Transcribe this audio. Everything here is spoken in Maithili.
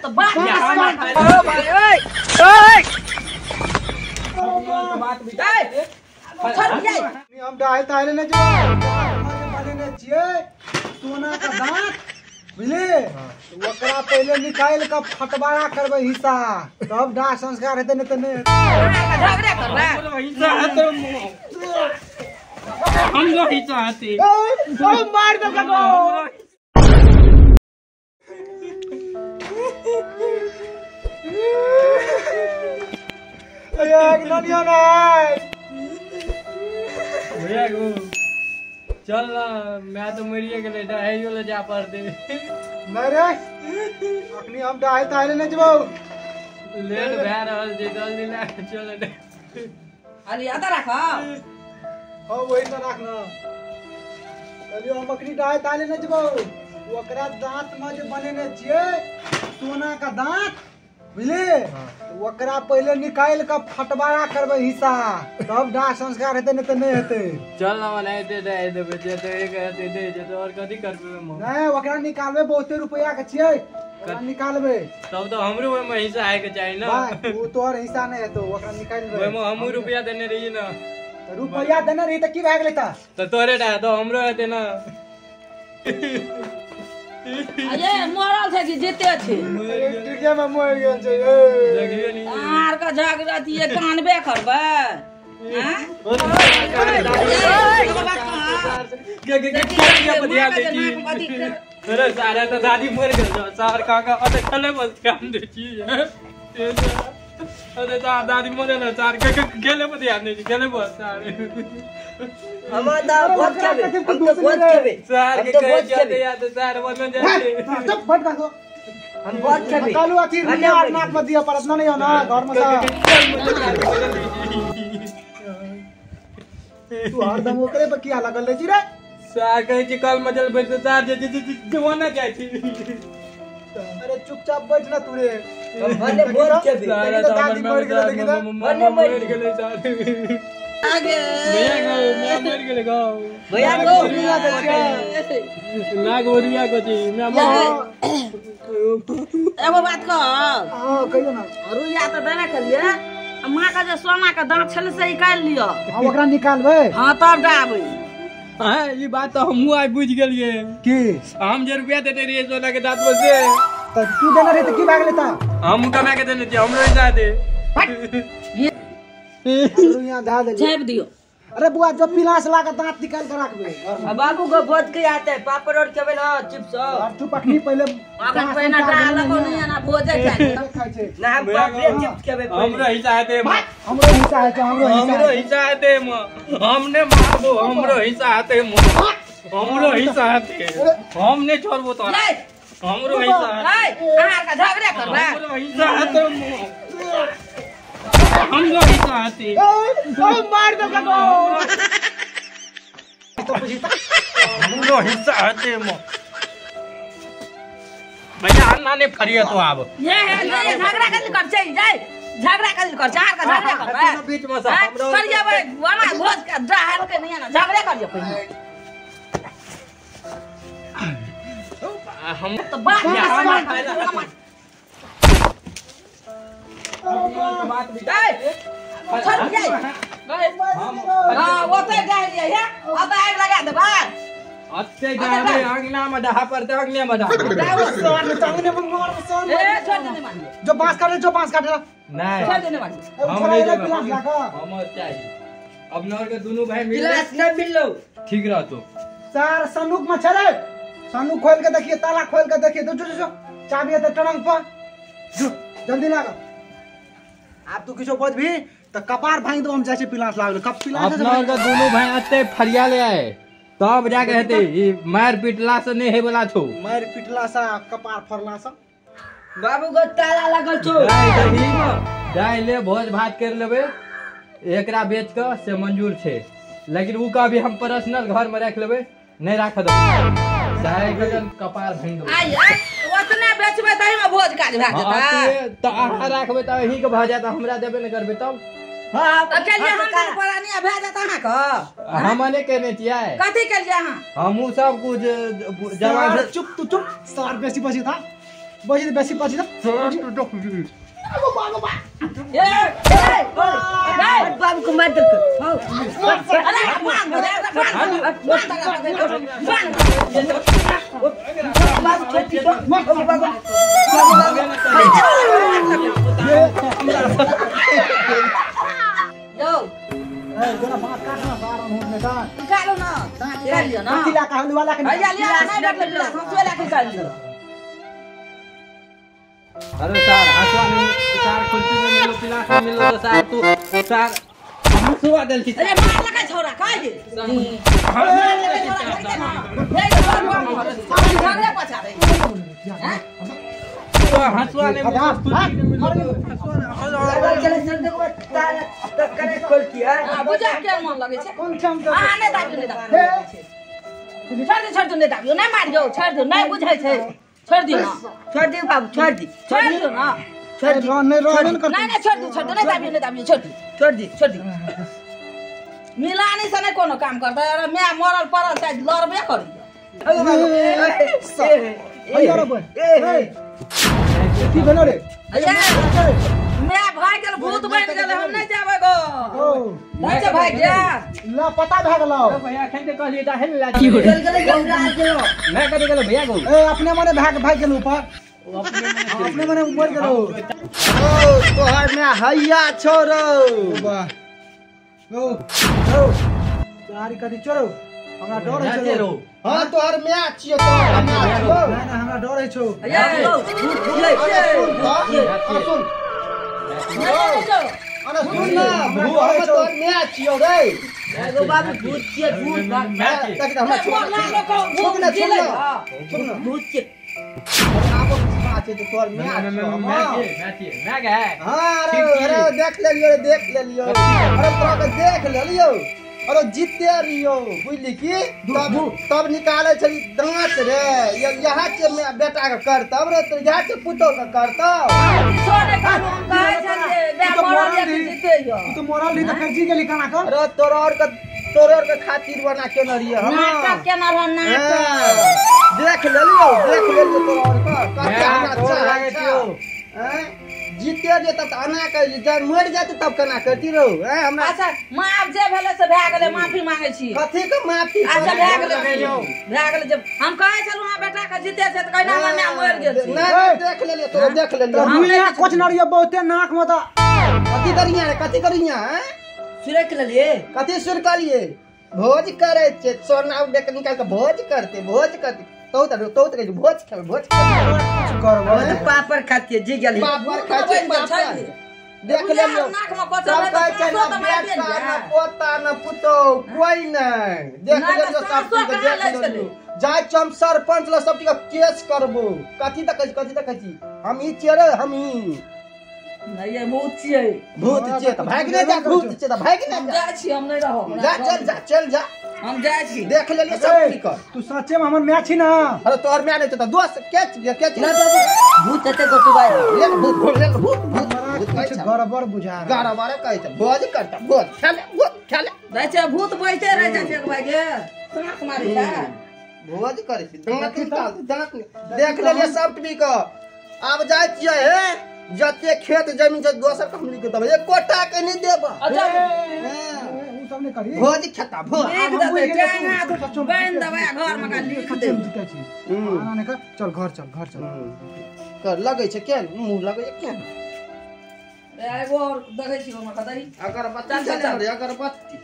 तो बात ओ भाई ओए ओए बात भी हम डाल ताले ने जो बनेने छियै सोना का दांत बुझले ओकरा पहले निकाल के फटवारा करबै हिस्सा तब दाह संस्कार हेतै नहीं त नहीं झगड़ा करबै हिस्सा हेतै हम जो हिस्सा हेतै ओ मार दो कको अरे ननियो नहीं भैया गो चल ना मैं तो मरिए गेलै डहाइयो ले जा पड़ते नहीं रे अखनी हम डहाइ ताहि ले जेबौ लेट भए रहल छै जल्दी ले चल अरे आता राख हां वही तो राख ना कहलियो हम अखनी डहाइ ताहि ले जेबौ ओकरा दांत में जे बनेने छियै सोना का दांत बुझले ओकरा पहले निकाल के फटवारा करबै हिस्सा तब दाह संस्कार हेतै नहीं त नहीं हेतै चल ना मनाइते दे देबै जे तो एक हेतै दे जे तो और कथी करबै नहीं ओकरा निकालबै बहुते रुपया के छियै ओकरा निकालबै तब तो हमरो ओय में हिस्सा आए के चाही ना भाई उ तोहर हिस्सा नहीं हेतौ ओकरा निकालबै ओय में हमहु रुपया देने रहियै ना त रुपया देने रही त की भए गेलै त तोरे टा तो हमरो हेतै ना अरे मरल छै कि जीते छै टिके में मर गेल छै देखियो नी आर के झगड़ा दिए कानबे करबै हां के के के बधिया दे छी अरे सारा तो दादी मर गेल सार काका अते चले बस काम दे छी अरे तार दादी मरे ना सार के गेले बधिया दे छी गेले बस सार हम दा बहुत खेबे हम तो बहुत खेबे सार के कहे जाते या तो सार बन जाते चुप फट कर हम बहुत खेबे कालू अथी रुपया आठ नाक में दिया पड़त ना नहीं हो ना घर में सा तू हरदम ओकरे पर किया लगल रहे छी रे सार कहे छी कल मजल बैठ सार जे जे जवाना जाय छी अरे चुपचाप बैठ ना तू रे हम भले बहुत खेबे दादी मर गेलै देखी ना भले मर गेलै सार आगे भैया गो मैं मर गेलै गो भैया गो ना गोरिया को छी मैं मर एगो बात कह हां कहियो ना रुइया त देने के लिए मां का जे सोना के दांत छल से निकाल लियो हां ओकरा निकालबै हां तब डाबे हां ई बात त हमहु आइ बुझ गेलिए की हम जे रुपया देते रहिए सोना के दांत पर से त तू देने रही त की भए गेलै त हम कमा के देने छी हमरो हिस्सा दे रुइया धा दे झाप दियो अरे बुआ जो पिलास ला के दांत निकाल के रखबे अब बाबू को भोज के आता है पापड़ और खेबे ना चिप्स और तू पखनी पहले अगर पहिना डाल को नहीं ना भोजे खाय छै ना हम पापड़ चिप्स खेबे हमरो हिस्सा हेतै हमरो हिस्सा हेतै हमरो हिस्सा हेतै हमने मारबो हमरो हिस्सा हेतै हमरो हिस्सा हेतै हम नै छोड़बो तोरा हमरो हिस्सा ए अहाँ का झगड़ा करबै हमरो हिस्सा हेतै हमरो हिस्सा हेतै ओ मार दो कको हमरो हिस्सा हेतै म भैया अन्ना ने फरिया तो आब ये झगड़ा कर कर छै जाय झगड़ा कर कर चार का झगड़ा करबै बीच में से हमरो करिया भाई वाला भोज के डाहल के नहीं ना झगड़ा करिया पहिने हम तो बात बात भी छोड़ जाय हां ओते डाहलिए हे अब आग लगा देबै अत्ते जाबे अंगना में डहा पड़ते अंगने में डहा अंगने में मार ए छोड़ देने मार जो बांस काटे जो बांस काटे नहीं छोड़ देने मार हम नहीं हमर चाहिए अब नर के दोनों भाई मिल गिलास न मिललो ठीक रहतो सर संदूक में छले संदूक खोल के देखिए ताला खोल के देखिए जो जो जो चाबी है ट्रंक पर जो जल्दी लागा आप तू किछो बज भी त कपार भांग दो हम जाय छै पिलास लागल कप पिलास अपना के दोनों भाई अत्ते फरिया ले आए तब जाके हेतै ई मार पिटला से नहीं हे वाला छौ मार पिटला से कपार फरला से बाबू को ताला लगल छौ दाइ ले भोज भात कर लेबै एकरा बेच के से मंजूर छै लेकिन उ का भी हम पर्सनल घर में रख लेबै नहीं राख देबै सारे के कपार भांग देबै आइ ओतने बेचबै तही में भोज काज भए जेतै त अहाँ राखबै त अहीं के भऽ जायत हमरा देबे न करबै तब हां तब चलिए हम दुनू परानी भए जात अहाँ के हम ने केने छियै कथी केलियै अहाँ हमहू सब कुछ जवान चुप तू चुप सार बेसी बसी था बजी बेसी बजी ए ए बाबू को मार देलकै। अरे बांध दे बांध बाबू छोटी बाबू यो ए गोरा बात काट ना सारा मुंह में का निकालो ना दांत निकाल लियो ना कथी ला का वाला के भैया लिया नहीं बैठले गिलास हंसुआ लाके निकाल लियो। अरे सर हंसुआ नहीं सर खुलती में मिलो पिलास में मिलो सर तू सर हंसुआ देल छी। अरे मार लगा छोरा काहे मार लगा छोरा काहे ना झगड़े पछा रे हैं तो हंसुआ नहीं मिलो खुलती में मिलो हंसुआ चले चल देखो तार तक करे खोलती है हां बुझा के मन लगे छै कोन छम आ नहीं दाबियो नहीं दाबियो छोड़ दे छोड़ दे नहीं दाबियो नहीं मारियो छोड़ दे नहीं बुझै छै छोड़ दियो ना छोड़ दे बाबू छोड़ दी छोड़ दियो ना छोड़ दी नहीं रोन कर नहीं नहीं छोड़ दे नहीं दाबियो नहीं दाबियो छोड़ दी छोड़ दी छोड़ दी मिलानी से नहीं कोनो काम करता। अरे मैं मरल पड़ल त लड़बे करी। अरे बाबू ए यार बोल ए की भेलो रे? अरे मैं भाग गेल भूत बन गेल हम नहीं जाबे गो नहीं जे भाग जा ला पता भए गेलो भैया अखन ते कहलिए दाहिल ला चल गेलै गौरा गेलो मैं कथि गेलो भैया गो ए अपने मने भाग भाग गेलो ऊपर अपने मने मर गेलो। ओ तोहर में हैया छोरो वाह ओ ओ तारी कथि छोरो हमरा डर है छोरो। हां तोहर माय छियो तोहर माय छियो ना ना हमरा डर है छो। अरे सुन अरे सुन ना भू हम तोहर माय छियो रे एगो बाबू भूत छियो भूत तक हमरा छोड़ ना छोड़ ना सुन ना भूत छियो आबो बात छै तोहर माय छियो माय छियो माय के हां अरे अरे देख लेलियो रे देख लेलियो अरे तोरा के देख लेलियो अरे जीते रहियो बुझली की तब तब निकाले छली दांत रे यहाँ के बेटा के करतब रे तो यहाँ के पुतोह के करतब। छोड़े कानू हम कहै छलिए बे मरल जे जीते यो तू तो मरल रही त फेर जी गेली कना कर। अरे तोरा और के खातिर बना के न रहिए हम नाटक केना रह नाटक देख लेलियो तोरा और के कते हमरा अच्छा लागे छियो हैं जीते जे तब अना के जब मर जाते तब केना करती रहो हैं हमरा। अच्छा माफ जे भेलै से भए गेलै माफी मांगै छी। कथी के माफी? अच्छा भए गेलै भए गेलै जब हम कहै छलहुँ हां बेटा के जीते छै त कहना हमर माय मर गेल छै। ना देख लेलियो तोरा देख लेलियो हम कुछ न रहियो बहुते नाक में त कथी करिया रे कथी करिया हैं सुरक लेलिए कथी सुरकलिए भोज करे छे सोना देख निकाल के भोज करते तो तो कहै भोज खेबै भोज करबो पापड़ खातिए जी गेली पापड़ खाइ छै पापड़ देख लेलियो नाक में कचर सब कहै छै ना बेटा ना पोता ना पुतोह कोई नहीं देख लेलियो सब चीज देख लेलियो जाइ छी हम सरपंच ल सब चीज केस करबो। कथी त कहै कथी त कहै छी हम ई छियै रे हम ई नहीं ये भूत छियै भूत छियै त भागि नै जा भूत छियै त भागि नै जा जाइ छी हम नहीं रहब जा चल जा चल जा हम जाइ छी देख लेलियो सब ठीक कर। तू सच्चे में हमर माय छी ना? अरे तोहर माय नै छै त दोस्त के छियै के छियै? ना बाबू भूत एते गोटू भाई ले भूत ले भूत भूत कुछ गड़बड़ बुझा गड़बड़ कहै छै भोज करता भोज खेले भोज खेले जाइ छै भूत बैठे रह जाइ छै भाई गे साँस मारै छै भोज करै छै दांत निकाल दांत देख लेलियो सब ठीक आब जाइ छियै हे जते खेत जमीन छै दोसर के हम लिख देबै एकोटा के नै देब। अच्छा उ सब नै करी भोज खेता भोज लिख देबै टांग हाथ बान्हि देबै घर में का लिख देबै जीते छी आना नै कर चल घर चल घर चल कर लगै छै केन मुंह लगै छै केन रे एगो और देखै छी हमरा कतई अगरबत्ती चल, चल। अगरबत्ती।